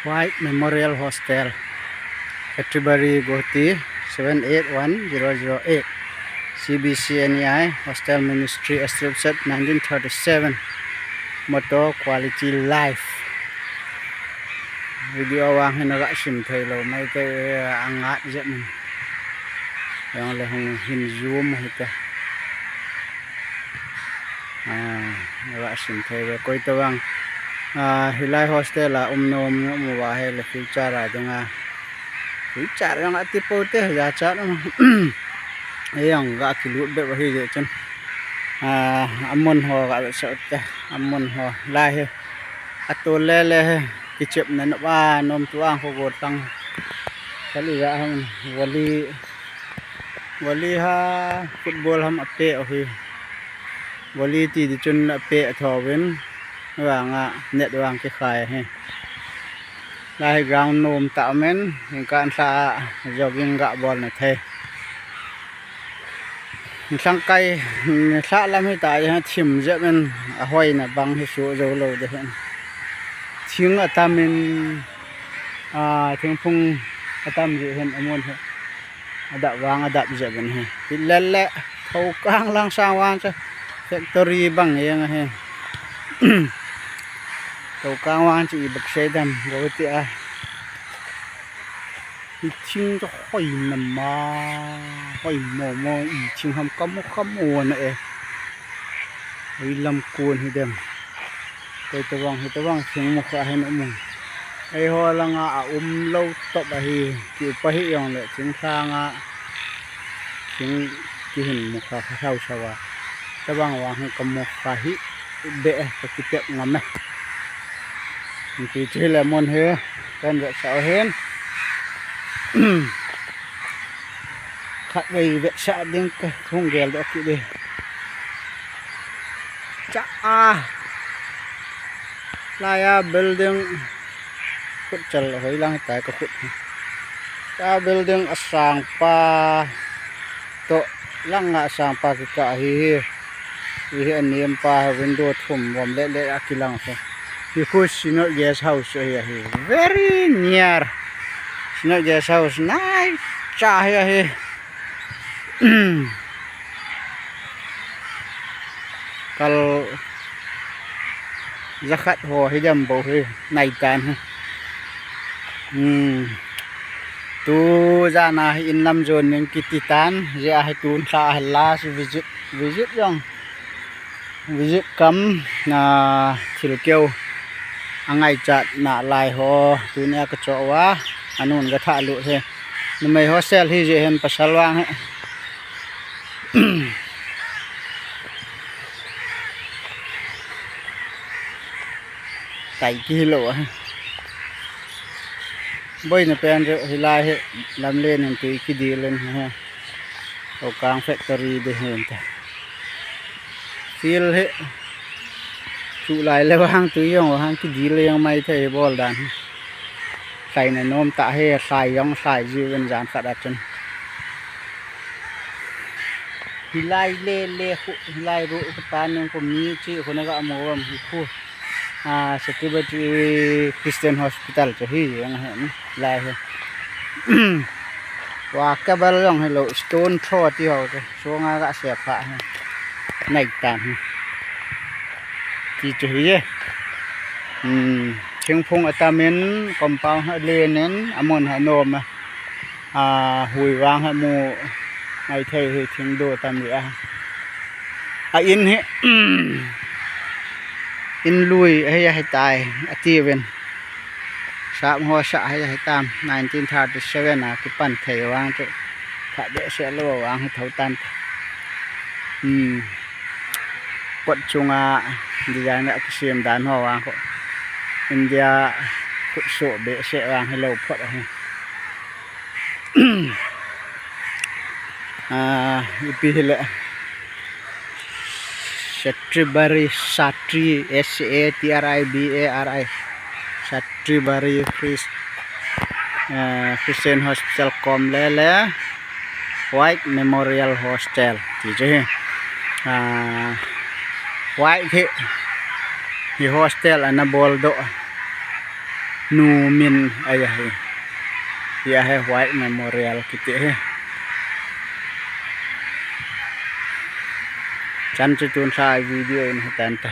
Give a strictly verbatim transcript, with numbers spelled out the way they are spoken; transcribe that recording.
White Memorial Hostel, Khatri Bari, Guwahati, seven eight one zero zero eight. C B C N E I, Hostel Ministry, established nineteen thirty-seven. Motto: Quality Life. Video vang hin aga sim thei lou mai te, angat jep min. Jong le hung hin zoom hite. Ah, aga sim thei ve. Koi to vang, ah, hilai hostel a um nom uva hi le future a dinga. Future jong ati pou te, jachat um. Ei jong ga kilut be ba hi je chun. Ah, amun ho ga sa te, amun ho lai hi. Atu le le hi, kichep na no ba nom tu ang ho go tang. Kali ga ham, volley, volley ha, football ham ape o hi. Volley ti di chun ape a tho vin. Vang a net vang kikhai hi. Lai ground nom ta men, in kan sa jogging ga bol na thei. Thlang kai, thla lam hi ta, thim jep in, a hoina bang hi su zo lo de hin. Thing atam in, a, thingphung atam jeh hin, amun hi. Adap vang, adap jep in hi. Hi le le, Thokang lang sang vang chu, factory bang jeng hi. Thokang vang chu i bak sei dam, go ti a. Hi thing chu hoi na ma, hoi mo mo, i thing ham kam mo kam mo na e. Hoi lam kun hi dem. Koi to vang, hi to vang thing mo kha hin um. Ei ho langa a um lo top a hi, ki upa hi jong le thing lhang a. Thing ki hin mo kha kha sau sau a. To vang vang hi kam mo kha hi be e, ka ki tep ngam e. Ti chu hi le mon hi, kan ve sa hin. Khatvei vetsah ding ka hung gel doh kit e. Cha a. Lai a building khut chal hoi lang tai ka khut. Cha building asang pa to lang a asang pa kikah hi hi. Hi hi anem pa window thum vom le le a kilang ko. Hi khu Synod Guest House hi hi. Very near. Synod Guest House nai cha hi hi. Kal jakhat ho hi dem bo hi nai tan hi. Hmm. Tu jana hi in lam jon ning kiti tan, je a hi tun thla hi last visit, visit jong. Visit kam, na thil keu angaichat na lai ho, tunia ka cho uva, anun ka thah lut hi. Numei hostel hi je hen pasal vang hi. Tai ki hi lo a. Boina pen chu hilai hi lamlen in tui kidil in hi. Thokang factory de hen ta. Field hi. Chu lai le vang tui jong vang kidil le jong mai thei bol dan. Hlai na nom ta hi, hlai jong hlai ji ven jan khat a chun. Hilai le le khu, hilai ru ka ta nung ko mi chi khu na ga mo vam hi khu. A, Secretary Christian Hospital chu hi jeng hen lai hi. Wa ka bal jong hi lo stone throw ti ho chu. Sunga ga se pha hi. Nai tan hi. Ti chu hi je. Hmm, thingphung atam in compound ha len in amun ha nom a. A, hui vang ha mu mai thei hi thing do tam ri a. A in hi, in lui a hi a hi tai, a ti ven. Sap ho sa hi a hi tam, nineteen thirty-seven a kipan thei vang chu. Kha de se lo vang hi tho tan. Hmm. Kot chunga design a kisem dan ho vang ko. India kut so be se vang hi lo phot a hi. Ah, ipi hi le. Satribari, Satri, S A T R I B A R I. Satribari Christ-, eh, Christian Hospital kom le le. White Memorial Hostel. Ti chu hi. Ah, White hi. Hi hostel ana bol do. Nu min ahi. Hiche hi White Memorial kiti hi. Chan chu tun lha video in hitan ta.